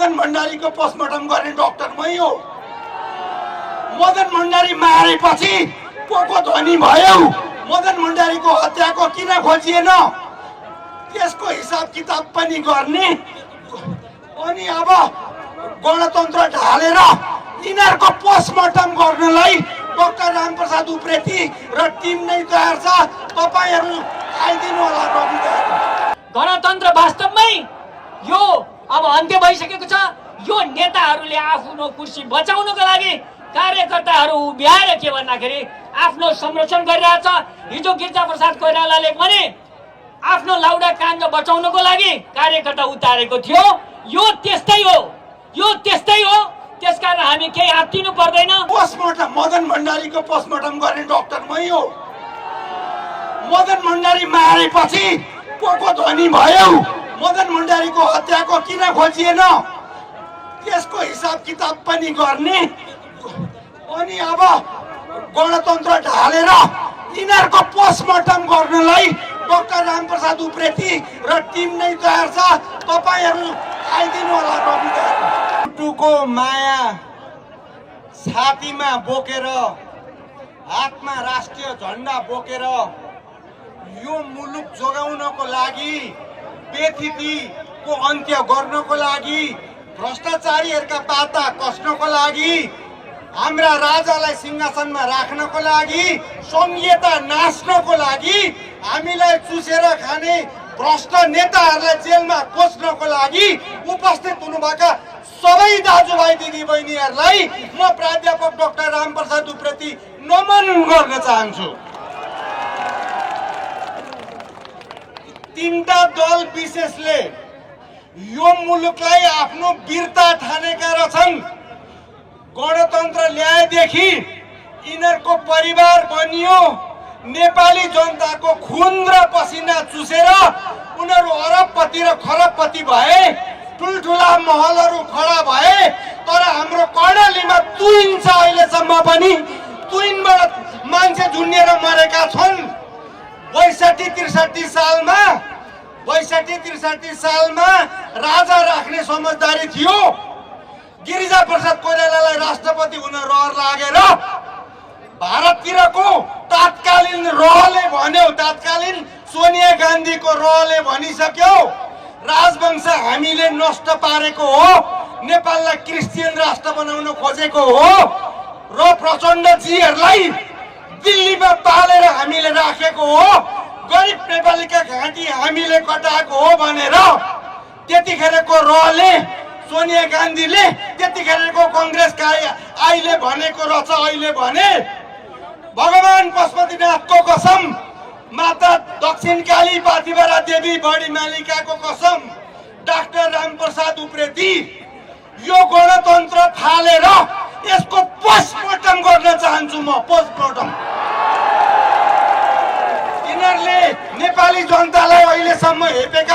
मदन भण्डारीको पोस्टमार्टम गर्ने डाक्टर मै हो। मदन भण्डारी मारेपछि को धनी भयो? मदन भण्डारीको हत्याको किन खोजिएन? त्यसको हिसाब किताब पनि गर्ने। अनि अब गणतन्त्र ढालेर यिनीहरूको पोस्टमार्टम गर्नलाई डाक्टर रामप्रसाद उप्रेती र टिम नै तयार छ। तपाईहरु आइदिनु होला। गणतन्त्र वास्तवमै यो अब अन्त्य भइसकेको छ। यो नेताहरूले आफ्नो कुर्सी बचाउनको लागि कार्यकर्ताहरू उभ्याएर के भन्दाखेरि आफ्नो संरक्षण गरिरहेछ। हिजो गिरिजाप्रसाद कोइरालाले पनि आफ्नो लाउडा काण्ड बचाउनको लागि कार्यकर्ता उतारेको थियो। यो त्यस्तै हो, यो त्यस्तै हो। त्यसकारण हामी केही आत्तिनु पर्दैन। पोस्टमार्टम मदन भण्डारीको पोस्टमार्टम गर्ने डाक्टर मै हो। मदन भण्डारी मारेपछि को धनी भयो? मदन भण्डारीको हत्याको किन खोजिएन? त्यसको हिसाब किताब पनि गर्ने। अनि अब गणतन्त्र ढालेर यिनीहरूको पोस्टमार्टम गर्नलाई डाक्टर रामप्रसाद उप्रेती र टिम नै तयार छ। तपाईहरु आइदिनु होला। टुको माया छातीमा बोकेर, हातमा राष्ट्रिय झण्डा बोकेर यो मुलुक जोगाउनको लागि, बेथितिको अन्त्य गर्नको लागि, भ्रष्टाचारीहरूका पाता कस्नको लागि, हाम्रा राजालाई सिंहासनमा राख्नको लागि, संघीयता नाच्नको लागि, हामीलाई चुसेर खाने भ्रष्ट नेताहरूलाई जेलमा कोच्नको लागि उपस्थित हुनुभएका सबै दाजुभाइ दिदीबहिनीहरूलाई म प्राध्यापक डाक्टर रामप्रसाद उप्रेती नमन गर्न चाहन्छु। तीनटा दल विशेषले यो मुलुकलाई आफ्नो वीरता ठानेका रहेछन्। गणतन्त्र ल्याएदेखि यिनीहरूको परिवार बनियो। नेपाली जनताको खुन र पसिना चुसेर उनीहरू अरबपति र खरबपति भए, ठुल्ठुला महलहरू खडा भए। तर हाम्रो कर्णालीमा तुइन छ, अहिलेसम्म पनि तुइनबाट मान्छे झुन्डिएर मरेका छन्। 62-63 सालमा राजा राख्ने समझदारी थियो। गिरिजाप्रसाद कोइरालालाई राष्ट्रपति हुन रहर लागेर भारततिरको तात्कालीन रहले भन्यो, तात्कालीन सोनिया गान्धीको रहले भनिसक्यो राजवंश हामीले नष्ट पारेको हो, नेपाललाई क्रिस्चियन राष्ट्र बनाउन खोजेको हो र प्रचण्डजीहरूलाई दिल्लीमा पालेर हामीले राखेको हो, गरिब नेपालीका घाँटी हामीले कटाएको हो भनेर त्यतिखेरको रहले, सोनिया गान्धीले, त्यतिखेरको कांग्रेसका अहिले भनेको रहेछ। अहिले भने भगवान पशुपतिनाथको कसम, माता दक्षिणकाली पाथिभरा देवी बडी मालिकाको कसम, डाक्टर रामप्रसाद उप्रेती यो गणतन्त्र फालेर यसको पोस्टमार्टम गर्न चाहन्छु म। पोस्टमार्टम यिनीहरूले नेपाली जनतालाई अहिलेसम्म हेपेका